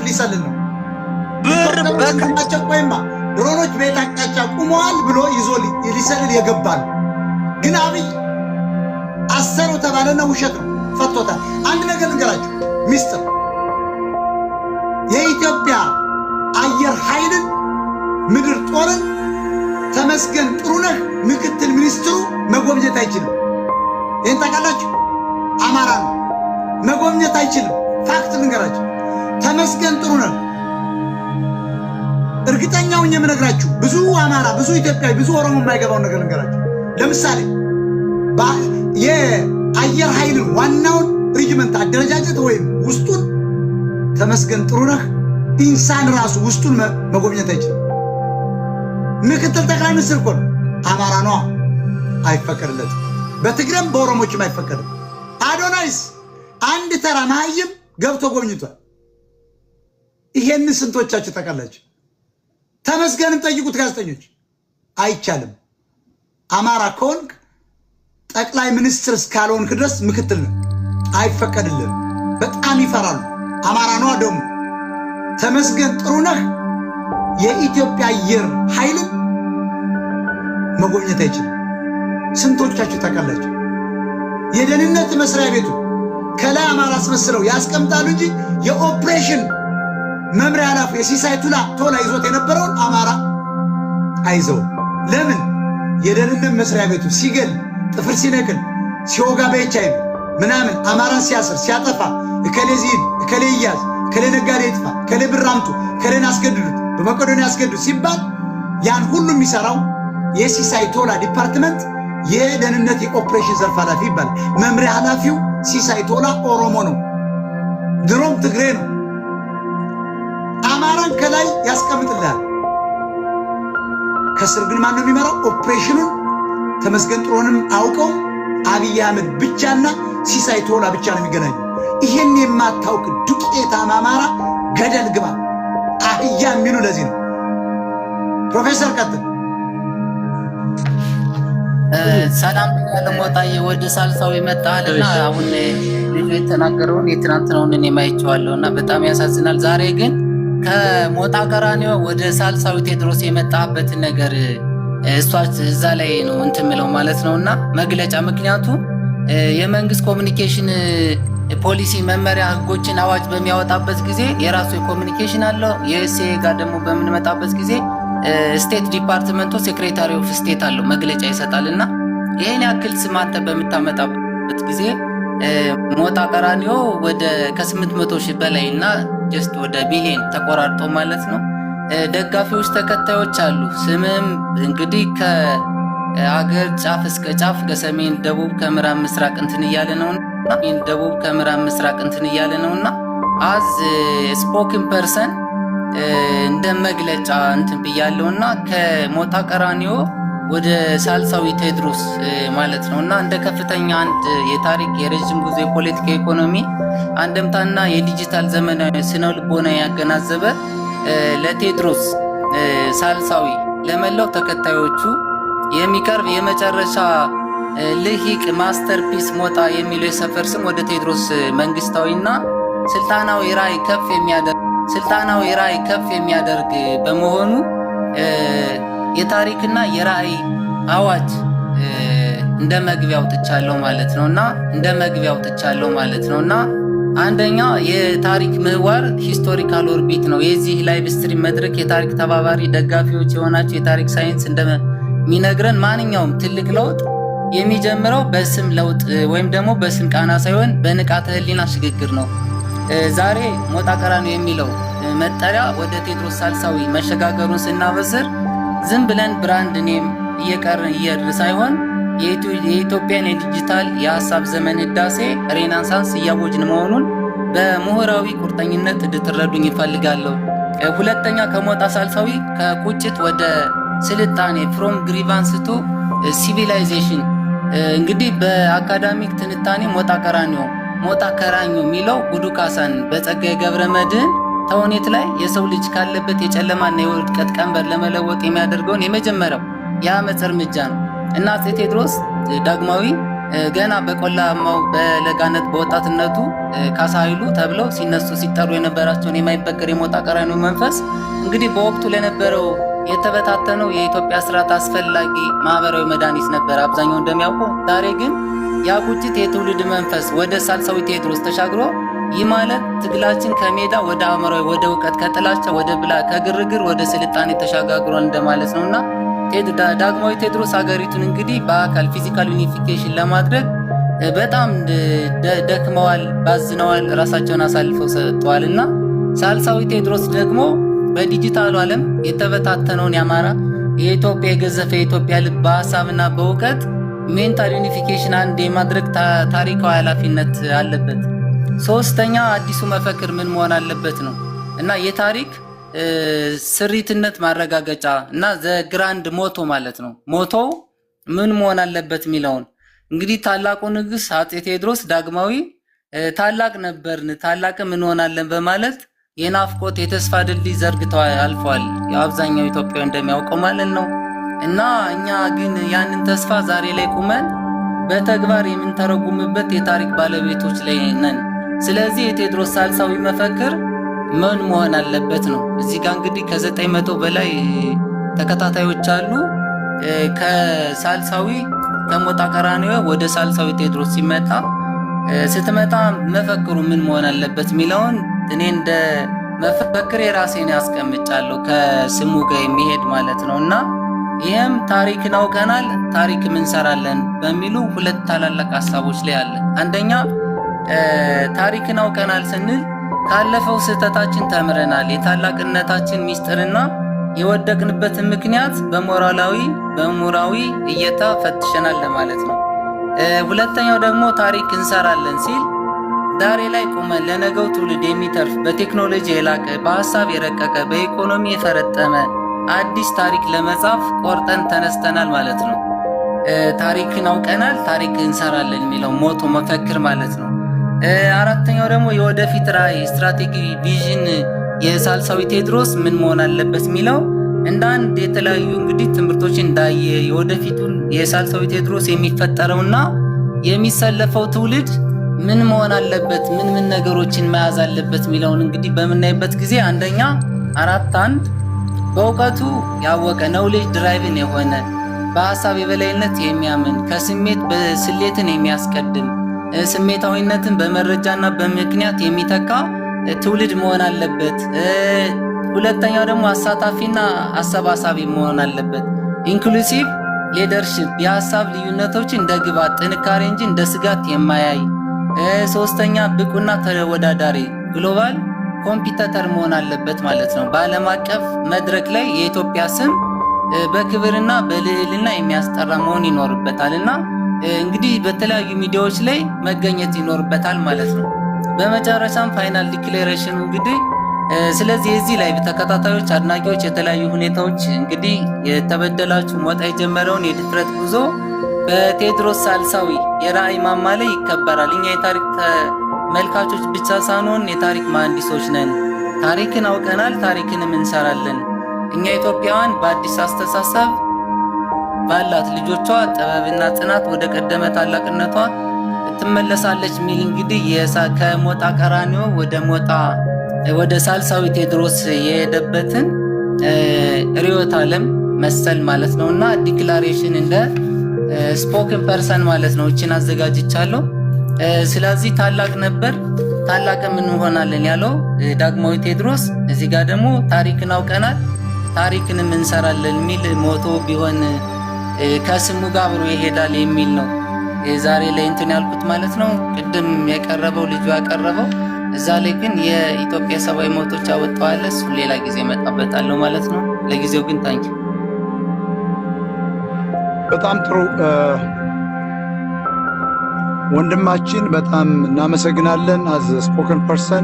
ሊሰልል ነው። ብር ሄሊኮፕተሮች ቆይማ ድሮኖች በየት አቅጣጫ ቁመዋል ብሎ ይዞ ሊሰልል የገባ ነው። ግን አብይ አሰረው ተባለና ውሸት ነው፣ ፈቶታል። አንድ ነገር ልንገራችሁ ሚስጥር፣ የኢትዮጵያ አየር ኃይልን ምድር ጦርን ተመስገን ጥሩነህ ምክትል ሚኒስትሩ መጎብኘት አይችልም። ይህን ታውቃላችሁ? አማራ ነው፣ መጎብኘት አይችልም። Fact ልንገራችሁ፣ ተመስገን ጥሩነህ እርግጠኛውን የምነግራችሁ ብዙ አማራ፣ ብዙ ኢትዮጵያዊ፣ ብዙ ኦሮሞ የማይገባውን ነገር ልንገራችሁ። ለምሳሌ የአየር ኃይልን ዋናውን regiment አደረጃጀት ወይም ውስጡን ተመስገን ጥሩነህ ኢንሳን ራሱ ውስጡን መጎብኘት አይችልም። ምክትል ጠቅላይ ሚኒስትር እኮ ነው፣ አማራ ነዋ፣ አይፈቀድለትም። በትግሬም በኦሮሞችም አይፈቀድም። አዶናይስ አንድ ተራ መሀይም ገብቶ ጎብኝቷል። ይሄንን ስንቶቻችሁ ታውቃላችሁ? ተመስገንም ጠይቁት ጋዜጠኞች። አይቻልም። አማራ ከሆንክ ጠቅላይ ሚኒስትር እስካልሆንክ ድረስ ምክትል ነው፣ አይፈቀድልህም። በጣም ይፈራሉ። አማራ ነዋ ደግሞ። ተመስገን ጥሩነህ የኢትዮጵያ አየር ኃይልን መጎብኘት አይችልም። ስንቶቻችሁ ታውቃላችሁ? የደህንነት መስሪያ ቤቱ ከላይ አማራ አስመስለው ያስቀምጣሉ እንጂ የኦፕሬሽን መምሪያ ኃላፊ የሲሳይ ቶላ ይዞት የነበረውን አማራ አይዘውም። ለምን? የደህንነት መስሪያ ቤቱ ሲገል፣ ጥፍር ሲነቅል፣ ሲወጋ በኤች አይቪ ምናምን አማራን ሲያስር ሲያጠፋ፣ እከሌ ዚህን እከሌ ይያዝ፣ እከሌ ነጋዴ ይጥፋ፣ እከሌ ብር አምጡ፣ እከሌን አስገድሉት፣ በመቄዶንያ አስገድሉት ሲባል ያን ሁሉ የሚሰራው የሲሳይ ቶላ department የደህንነት የኦፕሬሽን ዘርፍ ኃላፊ ይባላል። መምሪያ ኃላፊው ሲሳይ ቶላ ኦሮሞ ነው፣ ድሮም ትግሬ ነው። አማራን ከላይ ያስቀምጥልሃል። ከስር ግን ማን ነው የሚመራው ኦፕሬሽኑን? ተመስገን ጥሩነህንም አውቀው አብይ አህመድ ብቻና ሲሳይ ቶላ ብቻ ነው የሚገናኙ። ይሄን የማታውቅ ዱቄታም አማራ ገደል ግባ። አህያ የሚሉ ለዚህ ነው። ፕሮፌሰር ቀጥል። ሰላም ብያለሁ ሞጣዬ፣ ወደ ሳልሳዊ መጣልና አሁን ልጁ የተናገረውን የትናንትናውን እኔም አይቼዋለሁ እና በጣም ያሳዝናል። ዛሬ ግን ከሞጣ ቀራኒዮ ወደ ሳልሳዊ ቴዎድሮስ የመጣበትን ነገር እሷ እዛ ላይ ነው እንትን ምለው ማለት ነው እና መግለጫ፣ ምክንያቱም የመንግስት communication ፖሊሲ መመሪያ፣ ህጎችን፣ አዋጅ በሚያወጣበት ጊዜ የራሱ የ communication አለው። የ USA ጋር ደግሞ በምንመጣበት ጊዜ State Department ኡ Secretary of State አለው፣ መግለጫ ይሰጣል። እና ይህን ያክል ስም አንተ በምታመጣበት ጊዜ ሞጣ ቀራኒዮ ወደ ከ800 ሺህ በላይ እና just ወደ ቢሊየን ተቆራርጦ ማለት ነው ደጋፊዎች ተከታዮች አሉ። ስምም እንግዲህ ከአገር ጫፍ እስከ ጫፍ ከሰሜን፣ ደቡብ፣ ከምዕራብ፣ ምስራቅ እንትን እያለ ነውና፣ ደቡብ፣ ከምዕራብ፣ ምስራቅ እንትን እያለ ነውና as spokesperson እንደ መግለጫ እንትን ብያለውና ከሞጣ ቀራኒዮ ወደ ሳልሳዊ ቴዎድሮስ ማለት ነው እና እንደ ከፍተኛ አንድ የታሪክ የረዥም ጉዞ የፖለቲካ ኢኮኖሚ አንደምታና የዲጂታል ዘመናዊ ስነ ልቦና ያገናዘበ ለቴዎድሮስ ሳልሳዊ ለመላው ተከታዮቹ የሚቀርብ የመጨረሻ ልሂቅ masterpiece ሞጣ የሚለው የሰፈር ስም ወደ ቴዎድሮስ መንግስታዊና ስልጣናዊ ራዕይ ከፍ የሚያደርግ በመሆኑ የታሪክና የራዕይ አዋጅ እንደ መግቢያ አውጥቻለሁ ማለት ነው እና እንደ መግቢያ አውጥቻለሁ ማለት ነው እና አንደኛ የታሪክ ምህዋር historical orbit ነው። የዚህ live stream መድረክ የታሪክ ተባባሪ ደጋፊዎች የሆናቸው የታሪክ ሳይንስ እንደሚነግረን ማንኛውም ትልቅ ለውጥ የሚጀምረው በስም ለውጥ ወይም ደግሞ በስም ቃና ሳይሆን በንቃተ ህሊና ሽግግር ነው። ዛሬ ሞጣ ቀራኒዮ የሚለው መጠሪያ ወደ ቴዎድሮስ ሳልሳዊ መሸጋገሩን ስናበስር ዝም ብለን brand name እየቀርን እየድር ሳይሆን የኢትዮጵያን የዲጂታል የሀሳብ ዘመን ህዳሴ renaissance እያወጅን መሆኑን በምሁራዊ ቁርጠኝነት እንድትረዱኝ ይፈልጋለሁ። ሁለተኛ፣ ከሞጣ ሳልሳዊ ከቁጭት ወደ ስልጣኔ from grievance to civilization። እንግዲህ በ academic ትንታኔ ሞጣ ቀራኒዮ፣ ሞጣ ከራኞ የሚለው ጉዱ ካሳን በጸጋዬ ገብረ መድኅን ተውኔት ላይ የሰው ልጅ ካለበት የጨለማና የውድቀት ቀንበር ለመለወጥ የሚያደርገውን የመጀመሪያው የአመፅ እርምጃ ነው እና አፄ ቴዎድሮስ ዳግማዊ ገና በቆላማው በለጋነት በወጣትነቱ ካሳ ኃይሉ ተብለው ሲነሱ ሲጠሩ የነበራቸውን የማይበገር የሞጣ ቀራኒዮ መንፈስ እንግዲህ በወቅቱ ለነበረው የተበታተነው የኢትዮጵያ ስርዓት አስፈላጊ ማህበራዊ መድኃኒት ነበር፣ አብዛኛው እንደሚያውቀው። ዛሬ ግን ያ ቁጭት የትውልድ መንፈስ ወደ ሳልሳዊ ቴዎድሮስ ተሻግሮ፣ ይህ ማለት ትግላችን ከሜዳ ወደ አእምሯዊ፣ ወደ እውቀት፣ ከጥላቻ ወደ ብላ፣ ከግርግር ወደ ስልጣኔ ተሻጋግሯል እንደማለት ነውና ዳግማዊ ቴዎድሮስ ሀገሪቱን እንግዲህ በአካል physical unification ለማድረግ በጣም ደክመዋል፣ ባዝነዋል፣ ራሳቸውን አሳልፈው ሰጥተዋል እና ሳልሳዊ ቴዎድሮስ ደግሞ በዲጂታሉ ዓለም የተበታተነውን የአማራ፣ የኢትዮጵያ፣ የገዘፈ የኢትዮጵያ ልብ በሀሳብና በእውቀት mental unification አንድ የማድረግ ታሪካዊ ኃላፊነት አለበት። ሶስተኛ አዲሱ መፈክር ምን መሆን አለበት ነው እና የታሪክ ስሪትነት ማረጋገጫ እና the grand motto ማለት ነው። Motto ምን መሆን አለበት የሚለውን እንግዲህ ታላቁ ንጉስ አፄ ቴዎድሮስ ዳግማዊ ታላቅ ነበርን፣ ታላቅም እንሆናለን በማለት የናፍቆት የተስፋ ድልድይ ዘርግተው አልፈዋል። አብዛኛው ኢትዮጵያዊ እንደሚያውቀው ማለት ነው። እና እኛ ግን ያንን ተስፋ ዛሬ ላይ ቁመን በተግባር የምንተረጉምበት የታሪክ ባለቤቶች ላይ ነን። ስለዚህ የቴዎድሮስ ሳልሳዊ መፈክር ምን መሆን አለበት ነው። እዚህ ጋር እንግዲህ ከ900 በላይ ተከታታዮች አሉ። ከሳልሳዊ ከሞጣ ቀራኒዮ ወደ ሳልሳዊ ቴዎድሮስ ስትመጣ መፈክሩ ምን መሆን አለበት የሚለውን እኔ እንደ መፈክር የራሴን ያስቀምጫለሁ፣ ከስሙ ጋር የሚሄድ ማለት ነው። እና ይህም ታሪክን አውቀናል፣ ታሪክም እንሰራለን በሚሉ ሁለት ታላላቅ ሀሳቦች ላይ አለ። አንደኛ ታሪክን አውቀናል ስንል ካለፈው ስህተታችን ተምረናል። የታላቅነታችን ሚስጥርና የወደቅንበትን ምክንያት በሞራላዊ በምሁራዊ እይታ ፈትሸናል ለማለት ነው። ሁለተኛው ደግሞ ታሪክ እንሰራለን ሲል ዛሬ ላይ ቆመን ለነገው ትውልድ የሚተርፍ፣ በቴክኖሎጂ የላቀ፣ በሀሳብ የረቀቀ፣ በኢኮኖሚ የፈረጠመ አዲስ ታሪክ ለመጻፍ ቆርጠን ተነስተናል ማለት ነው። ታሪክን አውቀናል፣ ታሪክ እንሰራለን የሚለው motto መፈክር ማለት ነው። አራተኛው ደግሞ የወደፊት ራዕይ strategy vision የሳልሳዊ ቴዎድሮስ ምን መሆን አለበት የሚለው እንደ አንድ የተለያዩ እንግዲህ ትምህርቶችን እንዳየ የወደፊቱን የሳልሳዊ ቴዎድሮስ የሚፈጠረውና የሚሰለፈው ትውልድ ምን መሆን አለበት፣ ምን ምን ነገሮችን መያዝ አለበት የሚለውን እንግዲህ በምናይበት ጊዜ አንደኛ 4.1 በእውቀቱ ያወቀ፣ knowledge driven የሆነ፣ በሀሳብ የበላይነት የሚያምን፣ ከስሜት በስሌትን የሚያስቀድም፣ ስሜታዊነትን በመረጃና በምክንያት የሚተካ ትውልድ መሆን አለበት። ሁለተኛው ደግሞ አሳታፊና አሰባሳቢ መሆን አለበት። Inclusive leadership፣ የሀሳብ ልዩነቶችን እንደ ግብዓት ጥንካሬ እንጂ እንደ ስጋት የማያይ። ሶስተኛ ብቁና ተወዳዳሪ global competitor መሆን አለበት ማለት ነው። በዓለም አቀፍ መድረክ ላይ የኢትዮጵያ ስም በክብርና በልዕልና የሚያስጠራ መሆን ይኖርበታል እና እንግዲህ በተለያዩ ሚዲያዎች ላይ መገኘት ይኖርበታል ማለት ነው። በመጨረሻም final declaration ኑ እንግዲህ ስለዚህ የዚህ ላይ ተከታታዮች፣ አድናቂዎች፣ የተለያዩ ሁኔታዎች እንግዲህ የተበደላችሁ ሞጣ የጀመረውን የድፍረት ጉዞ በቴዎድሮስ ሳልሳዊ የራዕይ ማማ ላይ ይከበራል። እኛ የታሪክ ተመልካቾች ብቻ ሳንሆን የታሪክ መሐንዲሶች ነን። ታሪክን አውቀናል፣ ታሪክንም እንሰራለን። እኛ ኢትዮጵያውያን በአዲስ አስተሳሰብ ባላት ልጆቿ ጥበብና ጽናት ወደ ቀደመ ታላቅነቷ ትመለሳለች የሚል እንግዲህ ከሞጣ ቀራኒዮ ወደ ሳልሳዊ ቴዎድሮስ የሄደበትን ርዕዮተ ዓለም መሰል ማለት ነው እና declaration እንደ spoken person ማለት ነው። እችን አዘጋጅቻለሁ። ስለዚህ ታላቅ ነበር፣ ታላቅም እንሆናለን ያለው ዳግማዊ ቴዎድሮስ እዚህ ጋር ደግሞ ታሪክን አውቀናል፣ ታሪክንም እንሰራለን የሚል motto ቢሆን ከስሙ ጋር አብሮ ይሄዳል የሚል ነው። ዛሬ ላይ እንትን ያልኩት ማለት ነው። ቅድም የቀረበው ልጁ ያቀረበው እዛ ላይ ግን የኢትዮጵያ ሰብአዊ መብቶች ያወጣዋል። እሱ ሌላ ጊዜ እመጣበታለሁ ማለት ነው። ለጊዜው ግን thank you። በጣም ጥሩ ወንድማችን፣ በጣም እናመሰግናለን። As spoken person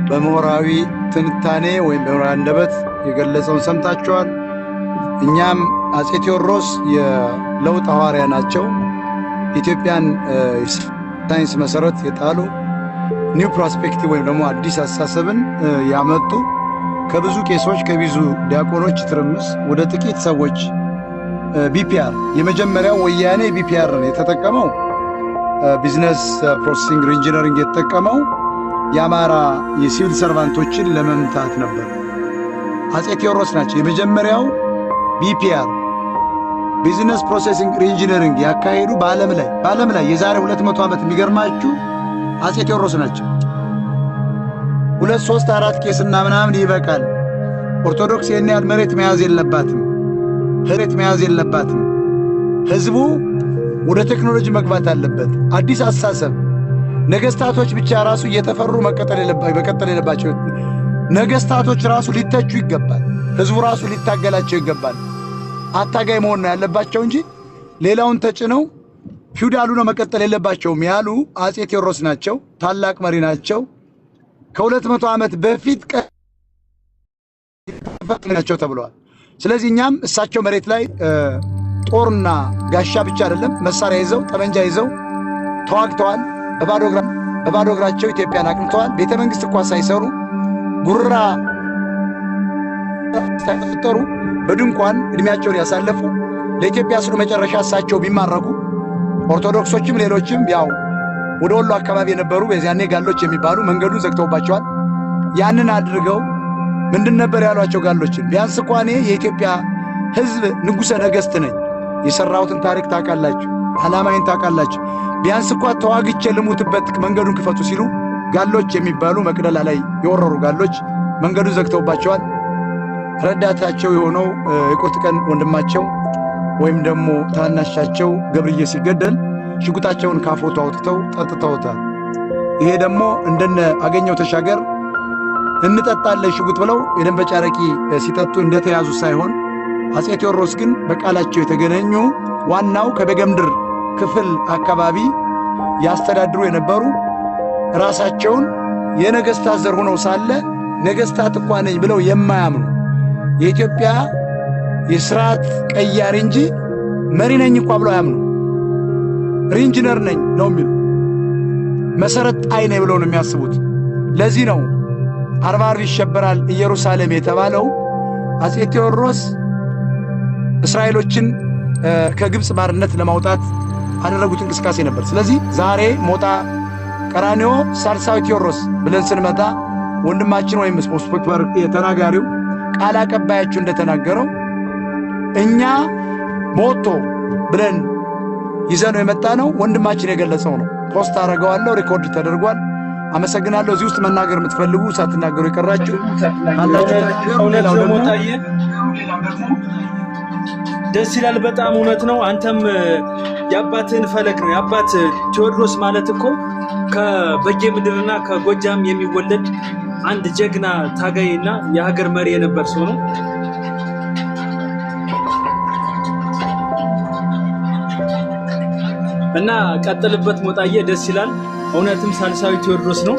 በምሁራዊ ትንታኔ ወይም በምሁራዊ አንደበት የገለጸውን ሰምታችኋል። እኛም አፄ ቴዎድሮስ የለውጥ ሐዋርያ ናቸው። ኢትዮጵያን ሳይንስ መሰረት የጣሉ፣ new perspective ወይም ደግሞ አዲስ አስተሳሰብን ያመጡ፣ ከብዙ ቄሶች ከብዙ ዲያቆኖች ትርምስ ወደ ጥቂት ሰዎች BPR፣ የመጀመሪያው ወያኔ BPR ነው የተጠቀመው። business processing reengineering የተጠቀመው የአማራ የ civil servant ኦችን ለመምታት ነበር። አፄ ቴዎድሮስ ናቸው የመጀመሪያው BPR business processing reengineering ያካሄዱ በዓለም ላይ የዛሬ 200 ዓመት። የሚገርማችሁ አፄ ቴዎድሮስ ናቸው። ሁለት፣ ሶስት፣ አራት ቄስና ምናምን ይበቃል። ኦርቶዶክስ ይህን ያህል መሬት መያዝ የለባትም፣ መሬት መያዝ የለባትም። ህዝቡ ወደ ቴክኖሎጂ መግባት አለበት። አዲስ አስተሳሰብ። ነገስታቶች ብቻ ራሱ እየተፈሩ መቀጠል የለባቸው። ነገስታቶች ራሱ ሊተቹ ይገባል። ህዝቡ ራሱ ሊታገላቸው ይገባል። አታጋይ መሆን ነው ያለባቸው እንጂ ሌላውን ተጭነው ፊውዳሉ ነው መቀጠል የለባቸውም ያሉ አፄ ቴዎድሮስ ናቸው። ታላቅ መሪ ናቸው። ከ200 ዓመት በፊት ናቸው ተብለዋል። ስለዚህ እኛም እሳቸው መሬት ላይ ጦርና ጋሻ ብቻ አይደለም፣ መሳሪያ ይዘው፣ ጠመንጃ ይዘው ተዋግተዋል። በባዶ እግራቸው ኢትዮጵያን አቅንተዋል። ቤተ መንግስት እንኳ ሳይሰሩ፣ ጉራ ሳይፈጠሩ በድንኳን እድሜያቸውን ያሳለፉ፣ ለኢትዮጵያ ስሉ መጨረሻ እሳቸው ቢማረኩ ኦርቶዶክሶችም ሌሎችም ያው ወደ ወሎ አካባቢ የነበሩ በዚያኔ ጋሎች የሚባሉ መንገዱን ዘግተውባቸዋል። ያንን አድርገው ምንድን ነበር ያሏቸው ጋሎችን? ቢያንስ እንኳ እኔ የኢትዮጵያ ሕዝብ ንጉሠ ነገሥት ነኝ። የሠራሁትን ታሪክ ታውቃላችሁ፣ ዓላማዬን ታውቃላችሁ። ቢያንስ እንኳ ተዋግቼ ልሙትበት፣ መንገዱን ክፈቱ ሲሉ ጋሎች የሚባሉ መቅደላ ላይ የወረሩ ጋሎች መንገዱን ዘግተውባቸዋል። ረዳታቸው የሆነው የቁርጥ ቀን ወንድማቸው ወይም ደግሞ ታናሻቸው ገብርዬ ሲገደል ሽጉጣቸውን ካፎቱ አውጥተው ጠጥተውታል። ይሄ ደግሞ እንደነ አገኘው ተሻገር እንጠጣለን ሽጉጥ ብለው የደንበጫ አረቂ ሲጠጡ እንደተያዙ ሳይሆን አፄ ቴዎድሮስ ግን በቃላቸው የተገናኙ፣ ዋናው ከበገምድር ክፍል አካባቢ ያስተዳድሩ የነበሩ፣ ራሳቸውን የነገስታት ዘር ሆነው ሳለ ነገስታት እኳ ነኝ ብለው የማያምኑ፣ የኢትዮጵያ የስርዓት ቀያሪ እንጂ መሪ ነኝ እኳ ብለው አያምኑ። Reengineer ነኝ ነው የሚሉ፣ መሰረት ጣይ ነኝ ብለው ነው የሚያስቡት። ለዚህ ነው አርባ አርብ ይሸበራል ኢየሩሳሌም የተባለው። አፄ ቴዎድሮስ እስራኤሎችን ከግብፅ ባርነት ለማውጣት አደረጉት እንቅስቃሴ ነበር። ስለዚህ ዛሬ ሞጣ ቀራኒዮ ሳልሳዊ ቴዎድሮስ ብለን ስንመጣ ወንድማችን ወይም spokesperson የተናጋሪው ቃል አቀባያችሁ እንደተናገረው እኛ ሞቶ ብለን ይዘነው የመጣ ነው ወንድማችን የገለጸው ነው። Post አደርገዋለሁ፣ record ተደርጓል። አመሰግናለሁ። እዚህ ውስጥ መናገር የምትፈልጉ፣ ሳትናገሩ የቀራችሁ ካላችሁ ተናገሩ። እውነት ሌላው ነው። ደግሞ ሞጣዬ፣ ደስ ይላል በጣም፣ እውነት ነው። አንተም የአባትህን ፈለግ ነው። የአባት ቴዎድሮስ ማለት እኮ ከበጌ ምድርና ከጎጃም የሚወለድ አንድ ጀግና ታጋይና የሀገር መሪ የነበር ሰው ነው። እና ቀጥልበት ሞጣዬ፣ ደስ ይላል። እውነትም ሳልሳዊ ቴዎድሮስ ነው።